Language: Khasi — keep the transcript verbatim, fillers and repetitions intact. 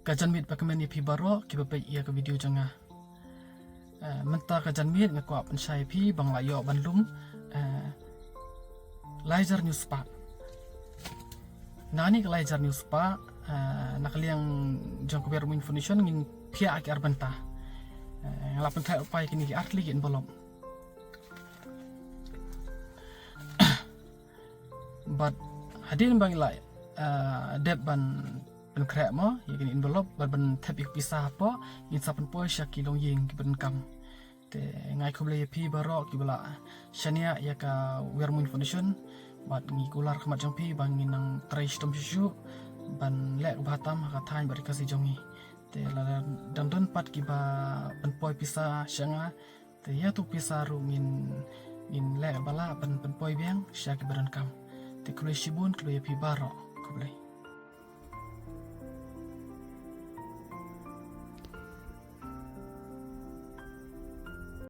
Ka janmiet ba kmen ïa phi baroh kiba peit ïa ka video jong nga. Eh, mynta ka janmiet nga kwah pynshai ïa phi ba nga la ïoh ban lum, eh, laser news pack. Na kane ka laser news pack, eh, na ka liang jong ka Wear Muin Foundation ngin thiah ki ar bynta. Eh, nga la pyntheh lypa ïa kine ki ar tylli ki envelope. Bad hadien ba ngi la, eh, dep ban pynkhreh mo ïa kine envelope bad ban thep ïa ka pisa hapoh, ngin sa pynpoi sha ki longïing kiba donkam. Te nga ai khublei ïa phi baroh kiba la shaniah ïa ka Wear Muin Foundation. Bad ngi kular khmat jong phi ba ngin nang trei shitom shuh shuh ban leh kaba tam ha ka thaiñ bad ri Khasi jong ngi. Te lada dang don pat kiba pynpoi pisa sha nga, te ïa tu pisa ruh ngin, ngin leh ba lah ban pynpoi biang sha kiba donkam. Te khublei shibun, khublei ïa phi baroh. Khublei.